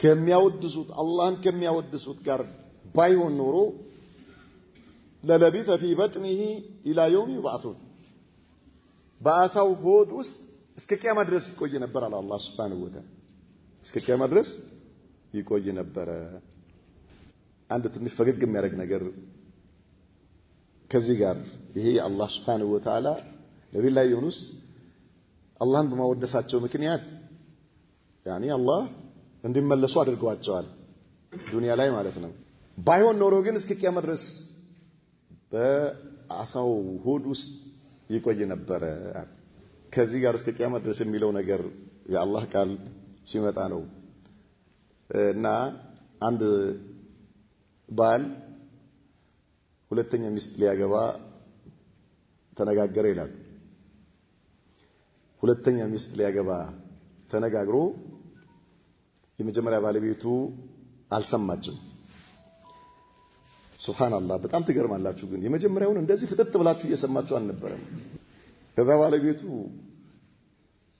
ከሚያወድሱት አላህን ከሚያወድሱት ጋር ባይሆን ኖሮ ለለቢተ ፊ በጥኒሂ ኢላ የውም ይብዓቱን በአሳው ሆድ ውስጥ እስከ ቂያማ ድረስ ይቆይ ነበር አለ አላህ ሱብሓነሁ ወተዓላ። እስከ ቂያማ ድረስ ይቆይ ነበር። አንድ ትንሽ ፈገግ የሚያደርግ ነገር ከዚህ ጋር ይሄ አላህ ሱብሓነሁ ወተዓላ ነቢዩላህ ዩኑስ አላህን በማወደሳቸው ምክንያት ያኒ አላህ እንዲመለሱ አድርገዋቸዋል ዱንያ ላይ ማለት ነው። ባይሆን ኖሮ ግን እስከ ቂያማ ድረስ በአሳው ሆድ ውስጥ ይቆይ ነበር። ከዚህ ጋር እስከ ቂያማ ድረስ የሚለው ነገር የአላህ ቃል ሲመጣ ነው። እና አንድ ባል ሁለተኛ ሚስት ሊያገባ ተነጋገረ ይላል። ሁለተኛ ሚስት ሊያገባ ተነጋግሮ የመጀመሪያ ባለቤቱ አልሰማችም። ሱብሃንአላህ በጣም ትገርማላችሁ። ግን የመጀመሪያውን እንደዚህ ፍጥጥ ብላችሁ እየሰማችሁ አልነበረም። ከዛ ባለቤቱ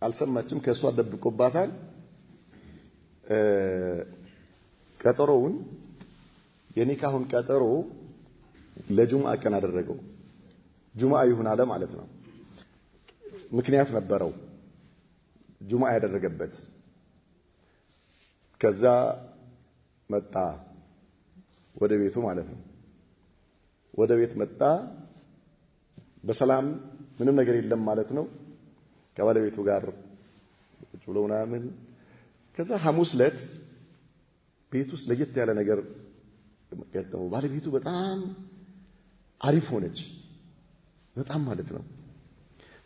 አልሰማችም፣ ከሷ ደብቆባታል። ቀጠሮውን የኒካሁን ቀጠሮ ለጁምዓ ቀን አደረገው። ጁምዓ ይሁን አለ ማለት ነው። ምክንያት ነበረው ጁምዓ ያደረገበት። ከዛ መጣ ወደ ቤቱ ማለት ነው። ወደ ቤት መጣ በሰላም ምንም ነገር የለም ማለት ነው። ከባለቤቱ ጋር ቁጭ ብሎ ምናምን። ከዛ ሐሙስ ዕለት ቤት ውስጥ ለየት ያለ ነገር ገጠመው። ባለቤቱ በጣም አሪፍ ሆነች፣ በጣም ማለት ነው።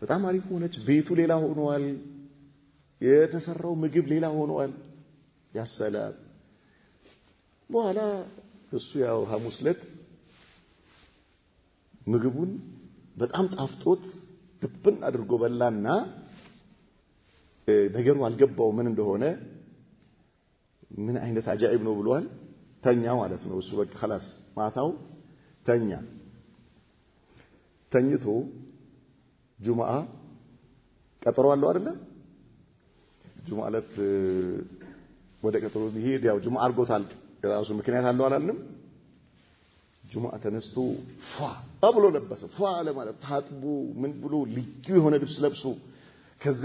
በጣም አሪፍ ሆነች። ቤቱ ሌላ ሆኗል። የተሰራው ምግብ ሌላ ሆኗል። ያሰላም። በኋላ እሱ ያው ሐሙስ ዕለት ምግቡን በጣም ጣፍጦት ድብን አድርጎ በላና ነገሩ አልገባው ምን እንደሆነ፣ ምን አይነት አጃኢብ ነው ብሏል። ተኛ ማለት ነው እሱ በቃ خلاص ማታው ተኛ። ተኝቶ ጁምዓ ቀጠሮ አለው አይደለ? ጁምዓ ዕለት ወደ ቀጠሮ ቢሄድ ያው ጁምዓ አድርጎታል። የራሱ ምክንያት አለው አላልንም? ጁምዓ ተነስቶ ፏ ብሎ ለበሰ። ፏ ለማለት ታጥቦ ምን ብሎ ልዩ የሆነ ልብስ ለብሶ ከዛ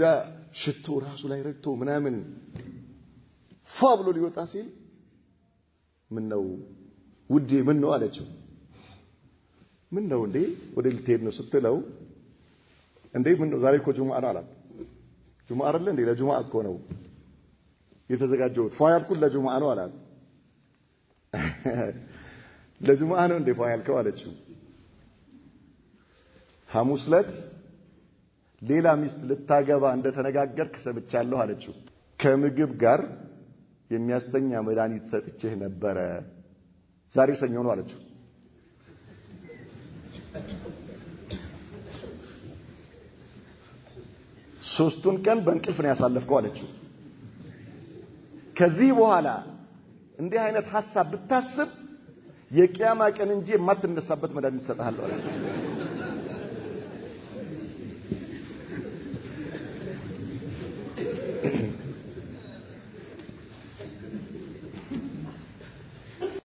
ሽቶ ራሱ ላይ ረግቶ ምናምን ፏ ብሎ ሊወጣ ሲል ምን ነው ውዴ፣ ምን ነው አለችው። ምን ነው እንዴ ወደ ልትሄድ ነው ስትለው፣ እንዴ ምን ነው ዛሬ እኮ ጁምዓ ነው አላት። ጁምዓ አይደለ እንዴ? ለጁምዓ እኮ ነው የተዘጋጀሁት። ፏ ያልኩት ለጁምዓ ነው አላት። ለጁምዓ ነው እንዴ ፏ ያልከው አለችው። ሐሙስ ዕለት ሌላ ሚስት ልታገባ እንደተነጋገርክ ሰምቻለሁ አለችው። ከምግብ ጋር የሚያስተኛ መድኃኒት ሰጥቼህ ነበረ፣ ዛሬ ሰኞ ነው አለችው። ሶስቱን ቀን በእንቅልፍ ነው ያሳለፍከው አለችው። ከዚህ በኋላ እንዲህ አይነት ሐሳብ ብታስብ የቂያማ ቀን እንጂ የማትነሳበት መድኃኒት እሰጥሃለሁ አለችው።